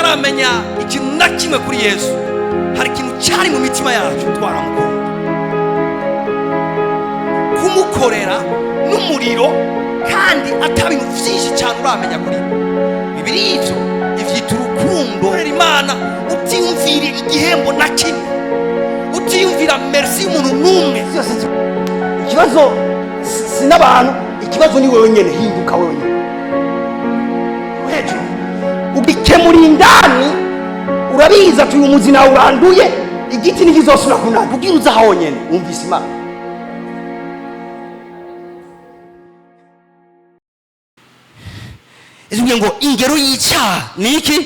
Tutaramenya ikintu na kimwe kuri Yesu, hari ikintu cyari mu mitima yacu, twaramukunda, kumukorera n'umuriro, kandi ata bintu byinshi cyane uramenya kuri we. Bibiri ivyo ivyita urukundo. Korera Imana utiyumvira igihembo na kimwe, utiyumvira merci y'umuntu n'umwe. Byose ikibazo si n'abantu, ikibazo ni wewe nyene. Hinduka wewe nyene hejuru, ubikemura indani. Urabizi ati uyu muzi nawe uranduye, igiti ntikizosubira kunaka kugira uze aho nyene wumvise Imana. Izubwiye ngo ingero y'icyaha ni iki?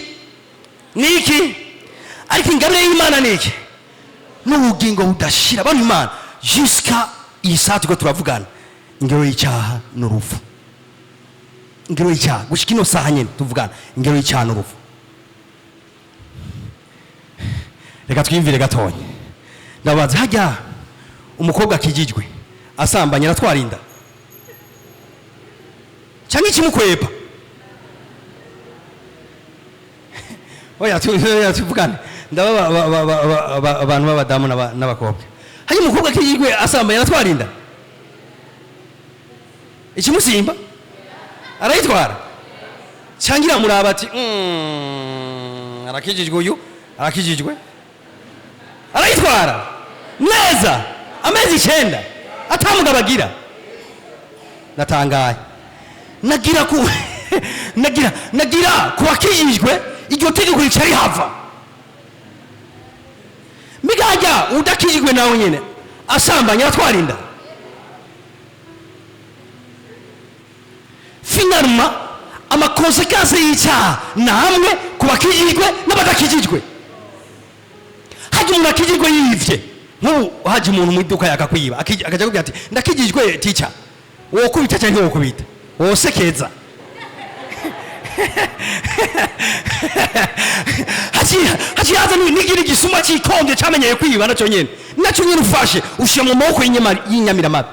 Ni iki? Ariko ingabire y'Imana ni iki? N'ubugingo budashira. Bano Imana, jusqu'à iyi saha turiko turavugana, ingero y'icyaha ni urupfu. Ingero y'icyaha, gushika ino saha nyene tuvugana, ingero y'icyaha ni urupfu. Reka twiyumvire gatonya. Ndabaza, hajya umukobwa akijijwe asambanye aratwarinda cyangwa ikimukwepa? Oya, oya, tuvugane. Ndaba abantu b'abadamu n'abakobwa, hanyuma umukobwa akijijwe asambanye aratwarinda, ikimusimba arayitwara cyangwa iramuraba ati: arakijijwe uyu, arakijijwe," arayitwara neza amezi 9 atamugabo agira? Natangaye. Nagira ku nagira ku bakijijwe iryo tegeko rica rihava. Migajya udakijijwe nawe nyine asambanye aratwarinda? Finalement, ama conséquences y'icyaha ni amwe ku bakijijwe n'abadakijijwe. Hajya umuntu akijijwe yivye, nk'ubu hajya umuntu mu iduka yakakwiba, akajya akubwira ati: "Ndakijijwe tica," wokubita cyangwa ntiwokubita? Wosekeza. Haciye haza n'ikindi gisuma cyikonje cyamenyeye kwiba, nacyo nyene, nacyo nyene ufashe ushyira mu maboko y'inyamiramabi.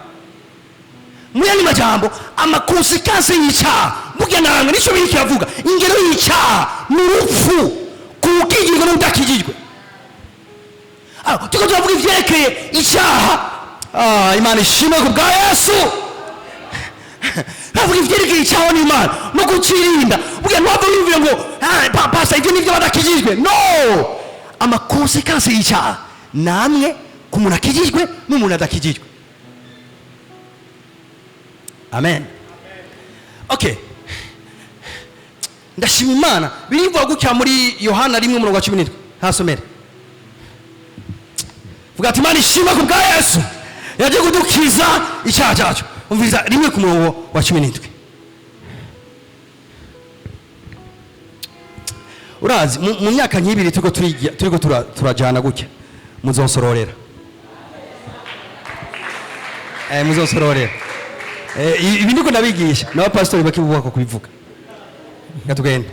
Mu yandi majambo, ama conséquences y'icyaha burya nanga nicyo biri kiravuga: ingero y'icyaha ni urupfu ku ukijijwe n'udakijijwe. Ah, turiko turavuga ivyerekeye icyaha. Ah, Imana ishimwe ku bwa Yesu. Bavuga ivyerekeye icyaha n'Imana no kucirinda. Burya ntiwava wiyumvira ngo: "Ah, pastor, ivyo nivyo badakijijwe." No, ama conséquences y'icyaha namwe ku muntu akijijwe n'umuntu adakijijwe. Amen. Okay, ndashima Imana. Birivuga gutya muri Yohana 1 umurongo wa 17. Ntasomere. Vuga ati: "Imana ishimwe ku bwa Yesu yaje kudukiza icyaha cyacu." Umviriza, 1 ku murongo wa 17. Urazi mu myaka nk'ibiri turiko turiko turajana gutya, muzonsororera, muzonsororera. Ibi ndiko ndabigisha n'abapasitori bakibubaka kubivuga. Reka tugende.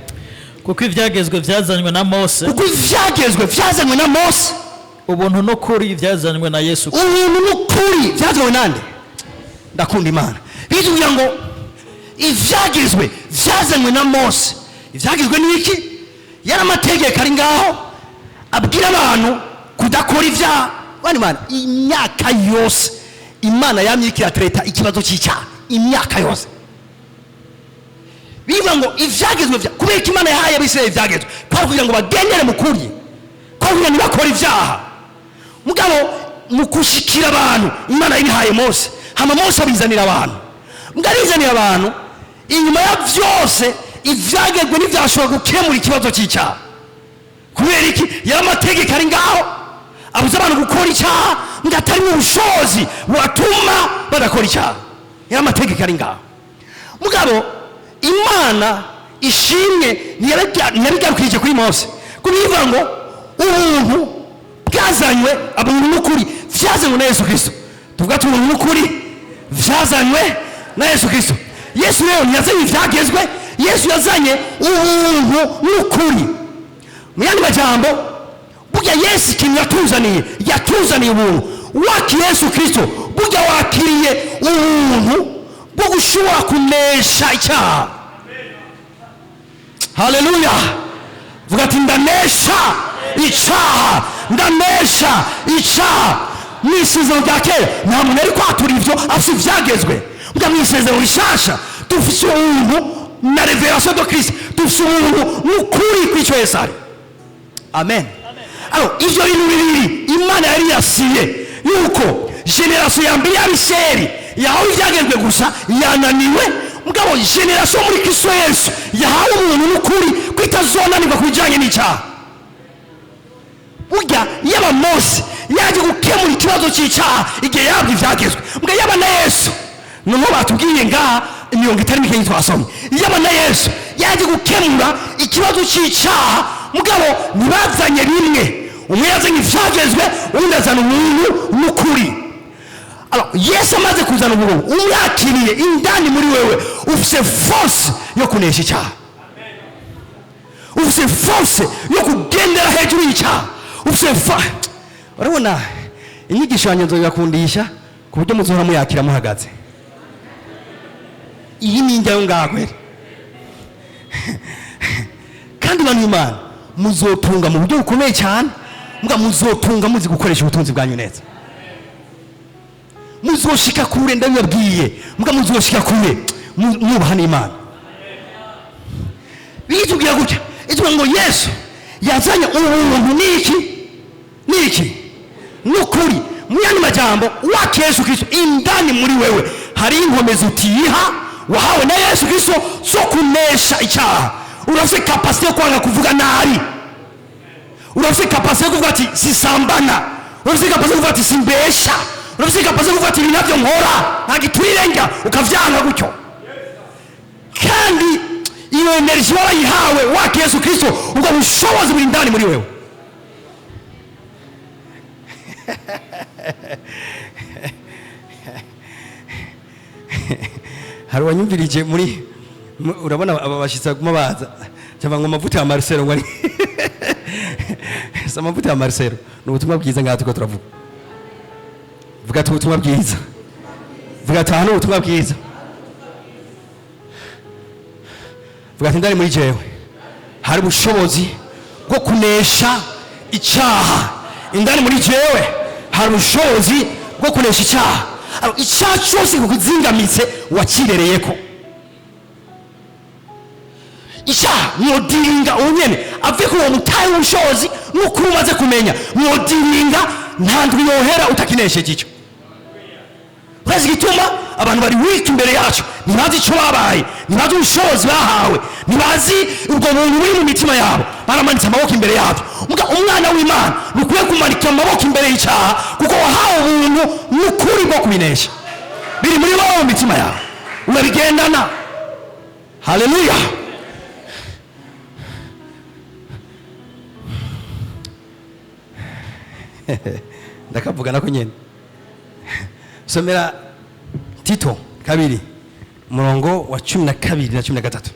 Kuko ibyagezwe byazanywe na Mose, Kuko ivyagezwe vyazanywe na Mose, ubuntu n'ukuri byazanywe na Yesu. Ubuntu n'ukuri byazanywe nande? Ndakunda Imana. Bitubwira ngo ivyagezwe vyazanywe na Mose. Ivyagezwe ni iki? Yari amategeko ari ngaho abwira abantu kudakora ibyaha. Bana Imana, imyaka yose Imana yamye iriko iratereta ikibazo cy'icyaha, imyaka yose. Bivuga ngo ivyagezwe kubera ko Imana yahaye Abisirayeli ivyagezwe kwari kugira ngo bagendere mu kuri, kwari kugira ngo ntibakore ibyaha. Mugabo mu gushikira abantu, Imana yabihaye Mose, hama Mose abizanira abantu. Mugabo abizanira abantu, inyuma ya byose ivyagezwe ntivyashobora gukemura ikibazo cy'icyaha. Kubera iki? Yari amategeko ari ngaho abuza abantu gukora icyaha, ngo atari mu bushobozi bubatuma badakora icyaha. Yari amategeko ari ngaho. Mugabo Imana ishimwe, ntiyabigarukirije kuri Mose, kubivuga ngo ubuntu bwazanywe, ubuntu n'ukuri vyazanywe na Yesu Kristo. Tuvuga ati: "Ubuntu n'ukuri vyazanywe na Yesu Kristo." Yesu rero ntiyazanye ivyagezwe, Yesu yazanye ubuntu n'ukuri. Mu yandi majambo, burya Yesu ikintu yatuzaniye, yatuzaniye ubuntu. Wakiriye Yesu Kristo, burya wakiriye ubuntu bwo gushobora kunesha icyaha. Haleluya! Vuga ati: "Ndanesha icyaha, ndanesha icyaha." Mu Isezerano rya kera nta muntu yari kwatura ibyo afite ibyagezwe. Mbwa mu Isezerano Rishasha dufite ubuntu na révélation de Christ, dufite ubuntu n'ukuri kw'icyo Yesu ari. Amen. Alors, ivyo bintu bibiri Imana yari yasiye yuko génération ya mbere y'Abisirayeli yahawe ibyagezwe gusa yananiwe, mugabo génération muri Kristo Yesu yahawe ubuntu n'ukuri ko itazonanirwa ku bijyanye n'icyaha. Burya yaba Mose yaje gukemura ikibazo cy'icyaha igihe yahabwa ibyagezwe, mbwa yaba na Yesu, noneho batubwiye ngaha imirongo itari mike twasomye, yaba na Yesu yaje gukemura ikibazo cy'icyaha, mugabo ntibazanye bimwe. Umwe yazanye ibyagezwe, undi azana ubuntu n'ukuri. Alors, Yesu amaze kuzana ubuntu, umwakiriye indani muri wewe, ufise force yo kunesha icyaha, ufise force yo kugendera hejuru y'icyaha, ufise fa urabona inyigisho yanjye nzoyibakundisha ku buryo muzohora muyakira muhagaze. Iyi ni indya yo ngaho kweri. Kandi bantu Imana, muzotunga mu buryo bukomeye cyane, mbwa muzotunga muzi gukoresha ubutunzi bwanyu neza. Muzoshika kure, ndabibabwiye, mbwa muzoshika kure mwubaha n'Imana. Bitubwira gutya, itubwira ngo Yesu yazanye ubuntu n'iki n'iki? N'ukuri. Mu yandi majambo, waka Yesu Kristo indani muri wewe, hari inkomezi utiha wahawe na Yesu Kristo zo kunesha icyaha. Urafite capacité yo kwanga kuvuga nabi, urafite capacité yo kuvuga ati: "Sisambana." Urafite capacité yo kuvuga ati: "Simbesha." Urafite capacité yo kuvuga ati: "Ibi nabyo nkora nta gitwirenga," ukavyanga gutyo. Kandi iyo énergie warayihawe waka Yesu Kristo, ubwo bushobozi buri indani muri wewe. Hari uwanyumvirije muri urabona aba bashyitsi baguma baza, cyangwa ngo amavuta ya Marcelo, ngo ari si amavuta ya Marcelo, ni ubutumwa bwiza ngaha turiko turavuga. Vuga ati: "Ubutumwa bwiza." Vuga ati: "Aha ni ubutumwa bwiza." Vuga ati: "Ndari muri jewe hari ubushobozi bwo kunesha icyaha, indani muri jewe hari ubushobozi bwo kunesha icyaha." Alors, icyaha cyose kukuzingamitse wakirereyeko icyaha, mwodiringa ubu nyene avuye ko uwo mutahe w'ubushobozi n'ukuri umaze kumenya, mwodiringa nta ndwi yohera utakinesheje icyo. Urazi igituma abantu bari wiki imbere yacu? Ntibazi icyo babaye, ntibazi ubushobozi bahawe, ntibazi ubwo buntu buri mu mitima yabo. Baramanitse amaboko imbere yabyo. Umwana w'Imana ntukwiye kumanika amaboko imbere y'icyaha, kuko wahawe ubuntu n'ukuri bwo kubinesha. Biri muri wowe, mu mitima yawe, urabigendana. Haleluya! Ndakavuga nako nyene. Somera Tito 2, umurongo wa 12 na 13.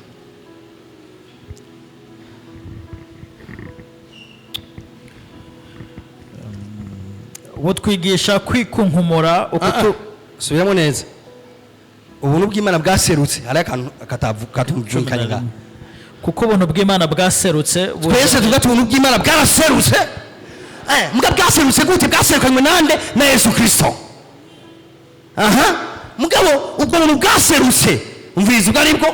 Butwigisha kwikunkumura ukutu. Subiramo neza. Ubuntu bw'Imana bwaserutse, hariho akantu katumvikanye ngaha. Kuko ubuntu bw'Imana bwaserutse Twese tuvuga ati: "Ubuntu bw'Imana bwaraserutse." Mbwa bwaserutse gute? Bwaserukanywe nande? Na Yesu Kristo. Aha, mugabo ubwo buntu bwaserutse, umviriza ubwo aribwo,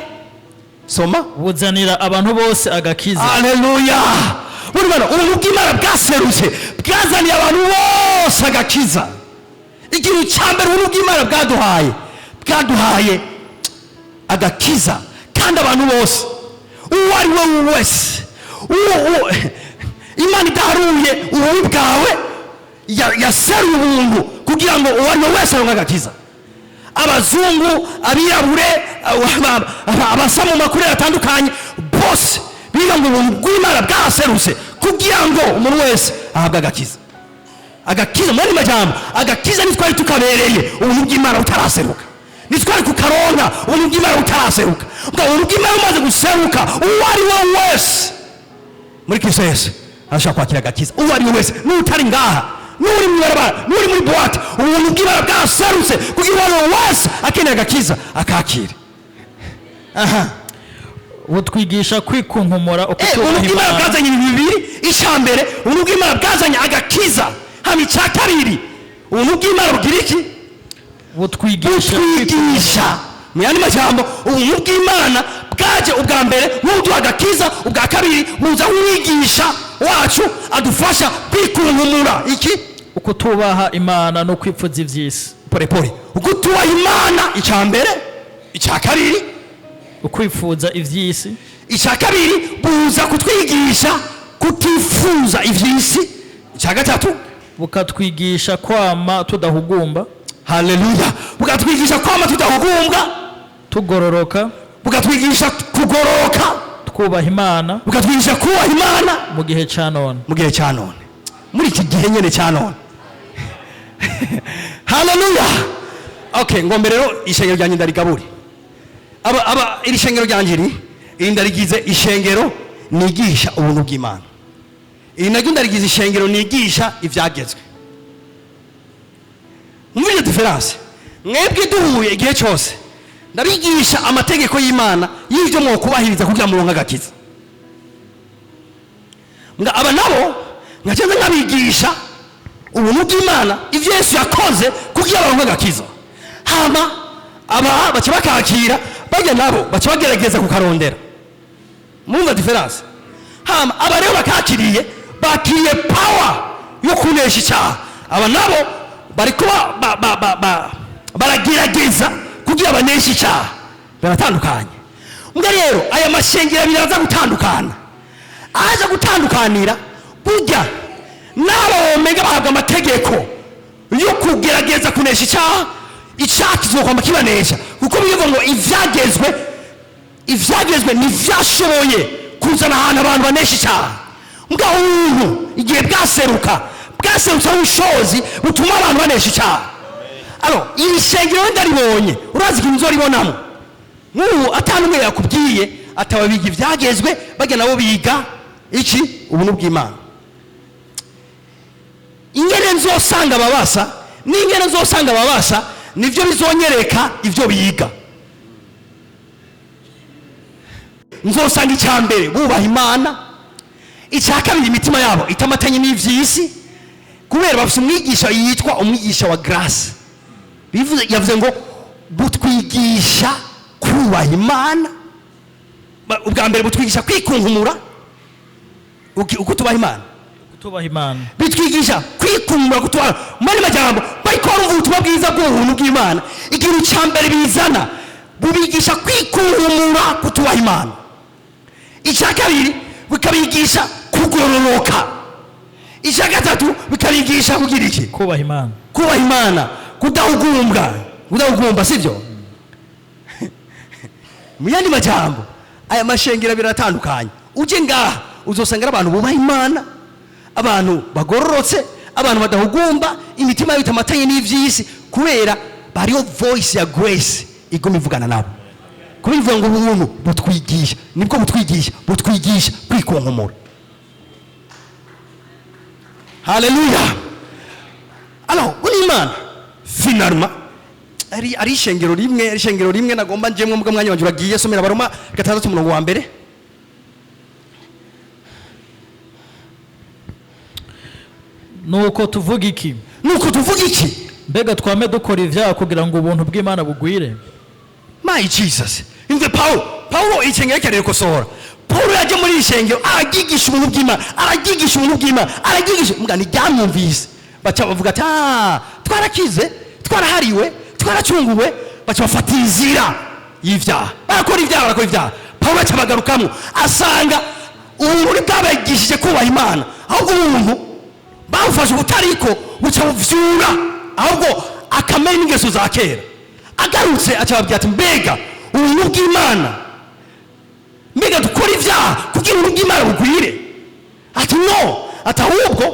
soma. Buzanira abantu bose agakiza. Aleluya! Buri bana, ubuntu bw'Imana bwaserutse bwazaniye abantu bose agakiza. Ikintu cya mbere ubuntu bw'Imana bwaduhaye, bwaduhaye agakiza. Kandi abantu bose, uwo ari we wese, Imana idaharuye ububi bwawe, yaseruye ubuntu kugira ngo uwo ari we wese aronke agakiza. Abazungu, abirabure, abasa mu makuru atandukanye, bose biga ngo ubuntu bw'Imana bwaraserutse kugira ngo umuntu wese ahabwe agakiza. Agakiza, mu yandi majambo, agakiza ntitwari tukabereye ubuntu bw'Imana butaraseruka, ntitwari kukaronka ubuntu bw'Imana butaraseruka. Ubwo ubuntu bw'Imana bumaze guseruka, uwo ari we wese muri Kristo Yesu arashobora kwakira agakiza. Uwo ari we wese, n'utari ngaha, n'uri mu ibarabara, n'uri muri boîte, ubuntu bw'Imana bwaserutse kugira uwo ari we wese akeneye agakiza akakira. Aha. Butwigisha kwikunkumura Ubuntu ukutubaha bw'Imana Imana. bwazanye ibintu bibiri. Icya mbere, ubuntu bw'Imana bwazanye agakiza. Hama icya kabiri, ubuntu bw'Imana bugira iki? Butwigisha. Butwigisha. Mu yandi majambo, ubuntu bw'Imana bwaje ubwa mbere buduha agakiza, ubwa kabiri buza nk'umwigisha wacu adufasha kwikunkumura iki? Ukutubaha Imana no kwipfuza iby'isi. Pore pore. Ukutubaha Imana icya mbere, icya kabiri? Ukwifuza iby'isi. Icya kabiri, buza kutwigisha kutifuza iby'isi. Icya gatatu? Bukatwigisha kwama tudahugumba. Haleluya! Bukatwigisha kwama tudahugumbwa. Tugororoka. Bukatwigisha kugororoka. Twubaha Imana. Bukatwigisha kubaha Imana. Mu gihe cya none. Mu gihe cya none, muri iki gihe nyine cya none. Haleluya! Okay, ngombe rero ishengero ryanjye ndarigabure. Aba iri shengero ryanjye iri ndarigize ishengero nigisha ubuntu bw'Imana, iri naryo ndarigize ishengero nigisha ibyagezwe. Mwumva iyo différence? Mwebwe duhuye igihe cyose ndabigisha amategeko y'Imana y'ibyo mwokubahiriza kugira muronke agakiza. Nga aba nabo nkagenda nkabigisha ubuntu bw'Imana, ibyo Yesu yakoze kugira baronke agakiza. Hama aba baca bakakira, bajya nabo baca bagerageza kukarondera. Mumva différence? Hama aba rero bakakiriye, bakiriye power yo kunesha icyaha. Aba nabo bariko baragerageza kugira baneshe icyaha. Baratandukanye. Mbwa rero aya mashengero abiri araza gutandukana, aza gutandukanira burya n'aba omega bahabwa amategeko yo kugerageza kunesha icyaha. Icyaha kizokwama kibanesha, kuko bivuga ngo ivyagezwe ntivyashoboye kuzana ahantu abantu banesha icyaha. Mbwa ubuntu igihe bwaseruka, bwaserutse ubushobozi butuma abantu banesha icyaha. Alors, iri shengero ndaribonye, urazi ikintu uzoribonamo? Nk'ubu atanu umwe yakubwiye ataba biga ibyagezwe, bajya nabo biga iki? Ubuntu bw'Imana. Ingene nzosanga ababasa n'ingene nzosanga ababasa nibyo bizonyereka ibyo biga. Nzosanga icya mbere bubaha Imana, icya kabiri imitima yabo itamatanye n'iby'isi, kubera bafite umwigisha yitwa umwigisha wa grâce. Bivuze, yavuze ngo butwigisha kubaha Imana. Ubwa mbere butwigisha kwikunkumura uko tubaha Imana. Kutubaha Imana. Bitwigisha kwikunkumura kutubaha. Muri majambo, bariko barumva ubutumwa bwiza bw'ubuntu bw'Imana, ikintu cya mbere bizana, bubigisha kwikunkumura kutubaha Imana. Icya kabiri, bukabigisha kugororoka. Icya gatatu, bikabigisha kugira iki? Kubaha Imana. Kubaha Imana, kudahugumbwa, kudahugumba, sibyo? Mu yandi majambo, aya mashengero abiri aratandukanye. Uje ngaha uzosanga ari abantu bubaha Imana, abantu bagororotse, abantu badahugumba, imitima yabo itamatanye n'ivy'isi, kubera bariyo voice ya grace iguma ivugana nabo. Kuba ivuga ngo ubuntu butwigisha, nibwo butwigisha, butwigisha kwikunkumura. Haleluya! Alors, uri Imana, finalement ari ishengero rimwe, ari ishengero rimwe nagomba njemwe mbwa mwanya wanje uragiye. Somera Abaroma 6, umurongo wa mbere. Nuko tuvuga iki? Nuko tuvuga iki? Mbega twame dukora ibyaha kugira ngo ubuntu bw'Imana bugwire? My Jesus! Imve Paulo, Paulo ishengero reka rikosohora. Paulo yaje muri iri shengero aragigisha ubuntu bw'Imana, aragigisha ubuntu bw'Imana, aragigisha, mbwa ntiryamwumvise. Baca bavuga ati: "Ah, twarakize, twarahariwe, twaracunguwe." Baca bafata inzira y'ivyaha, barakora ibyaha, barakora ibyaha. Paulo aca bagarukamwo, asanga ubuntu bwabigishije kubaha Imana, ahubwo ubuntu bawufashe ubutariko, buca buvyura ahubwo akamenya n'ingeso za kera. Agarutse aca ababwira ati: "Mbega ubuntu bw'Imana, mbega dukora ibyaha kugira ubuntu bw'Imana bugwire?" Ati: "No." Ati ahubwo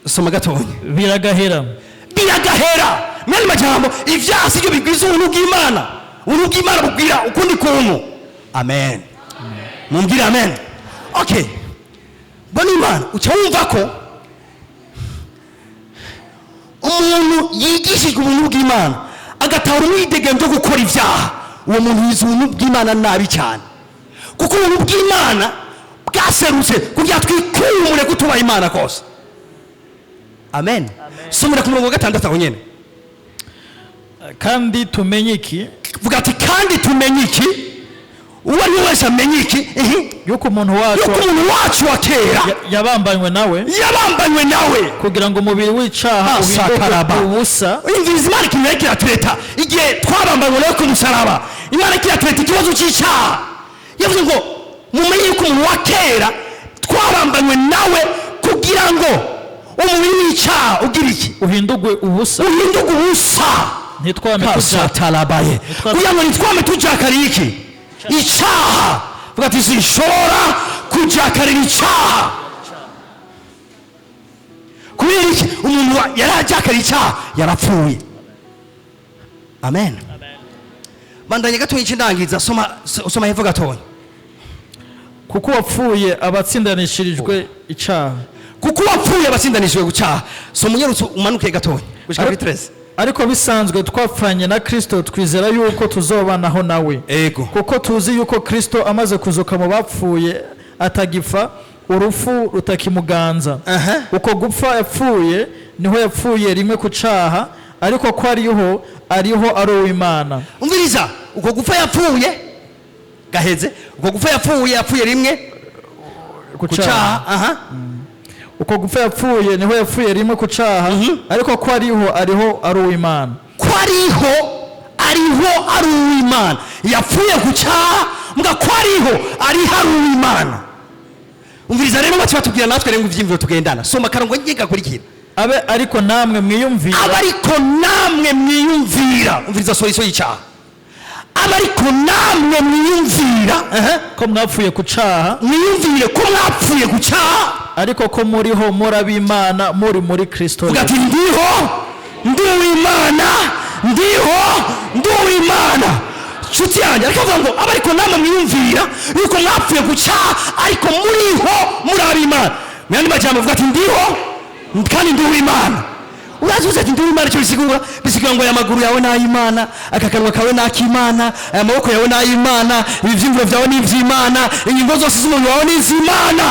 soma gatonya. Biragahera. Biragahera. Mwene majambo, ibyaha sibyo bigwiza ubuntu bw'Imana, ubuntu bw'Imana bugwira ukundi kuntu. Amen, mumbwire amen. Okay, bona Imana, uca wumva ko umuntu yigishijwe ubuntu bw'Imana agatahura umwidegemvyo wo gukora ibyaha. Uwo muntu yize ubuntu bw'Imana nabi cyane, kuko ubuntu bw'Imana bwaserutse kugira twikumure kutubaha Imana kose. Amen. Somera ku murongo wa 6 aho nyene. Kandi tumenye iki? Vuga ati: "Kandi tumenye iki?" Uwo ari we wese amenye iki? Ihi. Yuko umuntu wacu Yuko umuntu wacu wa kera yabambanywe nawe, yabambanywe nawe, kugira ngo umubiri w'icaha uhinduke Sakaraba. ubusa. Imviriza, Imana ikintu yariko iratureta igihe twabambanywe nawe ku musaraba, Imana iriko iratureta ikibazo cy'icyaha. Yavuze ngo: "Mumenye yuko umuntu wa kera twabambanywe nawe kugira ngo umubiri w'icyaha ugira iki?" Uhindurwe ubusa. Uhinduke ubusa. Ntitwame tuja Kasatarabaye. Kugira ngo ntitwame tujakarira iki? Icyaha. Vuga ati: "Sinshobora kujakarira icyaha." Kubera iki? Umuntu yari ajakariye icyaha yarapfuye. Amen. Bandanye gatoya, iki ndangiza. Soma, soma hepfo gatoya. Kuko uwapfuye aba atsindanishirijwe icaha. Kuko uwapfuye abatsindanishijwe ku cyaha. Soma unyarutse, umanuke gatoya gushika kuri 13. Ariko bisanzwe twapfanye na Kristo, twizera yuko tuzobanaho nawe. Kuko tuzi yuko Kristo amaze kuzuka mu bapfuye atagipfa, urupfu rutakimuganza. Uko gupfa yapfuye, niho yapfuye rimwe ku caha, ariko ko ariho, ariho ari uw'Imana. Umviriza, uko gupfa yapfuye gaheze. Uko gupfa yapfuye, yapfuye rimwe ku ku caha. cyaha, aha. Uko gupfa yapfuye, niho yapfuye rimwe ku caha, ariko ko ariho, ariho ari uw'Imana. Ko ariho, ariho ari uw'Imana. Yapfuye ku cyaha, mbwa ko ariho, ariho ari uw'Imana. Umviriza rero, baca batubwira natwe rero ngo ibyiyumviro tugendana. Soma akarongo ngiye gakurikira. Abe ariko namwe mwiyumvira. Aba ariko namwe mwiyumvira. Umviriza solution y'icyaha: aba ariko namwe mwiyumvira, aha. Ko mwapfuye ku caha, Mwiyumvire ko mwapfuye ku cyaha, ariko ko muriho muri ab'Imana, muri muri Kristo. Vuga ati: "Ndiho ndi uw'Imana, ndiho ndi uw'Imana." Nshuti yanjye, ariko avuga ngo: "Aba ariko namwe mwiyumvira yuko mwapfuye ku cyaha, ariko muriho muri ab'Imana." Mu yandi majambo, avuga ati: "Ndiho kandi ndi uw'Imana." Urazi uzi ati: "Ndi uw'Imana." Icyo bisigura, bisigura ngo aya maguru yawe ni ay'Imana, aka kanwa kawe ni ak'Imana, aya maboko yawe ni ay'Imana, ibi byiyumviro byawe ni iby'Imana, ingingo zose z'umubiri wawe ni iz'Imana.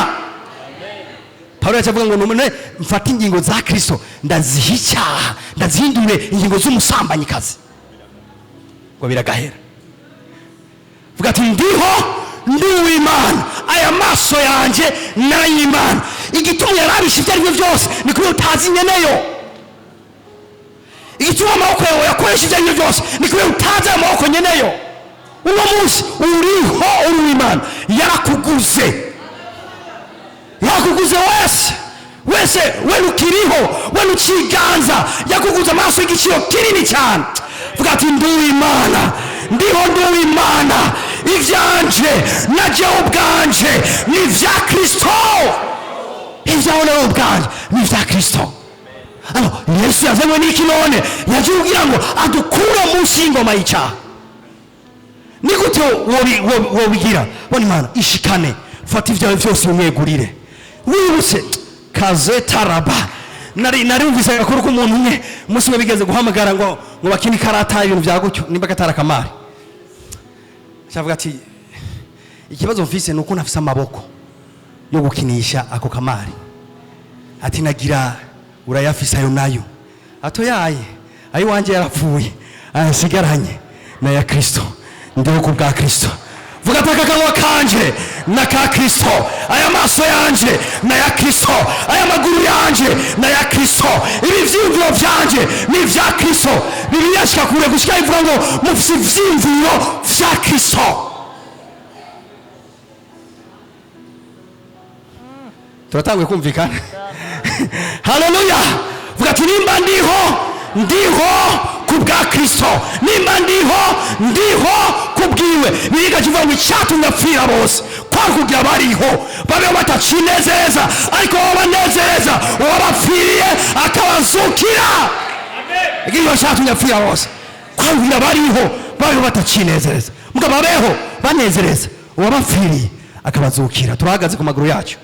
Pawulo yacu avuga ngo: "None mfate ingingo za Kristo ndaziha icyaha, ndazihindure ingingo z'umusambanyikazi?" Ngo biragahera. Vuga ati: "Ndiho ndi uw'Imana, aya maso yanjye ni ay'Imana." Igituma yarabisha ibyo ari byo byose ni kubera utazi nyeneyo. Igituma amaboko yawe yakoresha ibyo ari byo byose ni kubera utazi ayo maboko nyeneyo. Uno munsi uriho uri uw'Imana, yarakuguze, yakuguze wese wese. We ukiriho, we ukiganza, yakuguze amaraso y'igiciro kinini cyane. Vuga ati: "Ndi uw'Imana, ndiho ndi uw'Imana. Ibyanje na jewe ubwanje ni ibya Kristo, ibyawe nawe ubwanje ni ibya Kristo." Ano Yesu yazanywe n'iki none? Yaje kugira ngo adukure munsi y'ingoma y'icyaha. Ni gute wobigira? Bona Imana ishikane, fata ibyawe byose umwegurire. Wibutse kazetaraba. Nari wumvise agakuru k'umuntu umwe. Umunsi umwe bigeze guhamagara ngo bakine ikarata, ibintu bya gutyo, nimba gatara akamari. Cyavuga ati: "Ikibazo mfise ni uko ntafise amaboko yo gukinisha ako kamari." Ati: "Nagira urayafise ayo nayo?" Ato yaye ayo wanjye yarapfuye, ayasigaranye na ya Kristo. Ndiho ku bwa Kristo. Vuga ati: "Aka kanwa kanje na ka Kristo, aya maso yanje na ya Kristo, aya maguru yanje na ya Kristo, ibi vyiyumviro vyanje ni ivya Kristo." Bibiliya shika kure gushika ivuga ngo mufise ivyiyumviro vya Kristo. Turatanguye kumvikana. Haleluya! Vuga ati: "Nimba ndiho, ndiho ku bwa Kristo, nimba ndiho, ndiho ku bwiwe." Bibiliya kivuga ngo icyatumye apfira bose kwari kugira bariho babeho batacinezeza, ariko bo banezereza uwabapfiriye akabazukira. Igihe cyatumye apfira bose kwari kugira bariho babeho batacinezereza, mugabo babeho banezereza uwabapfiriye akabazukira. Turahagaze ku maguru yacu.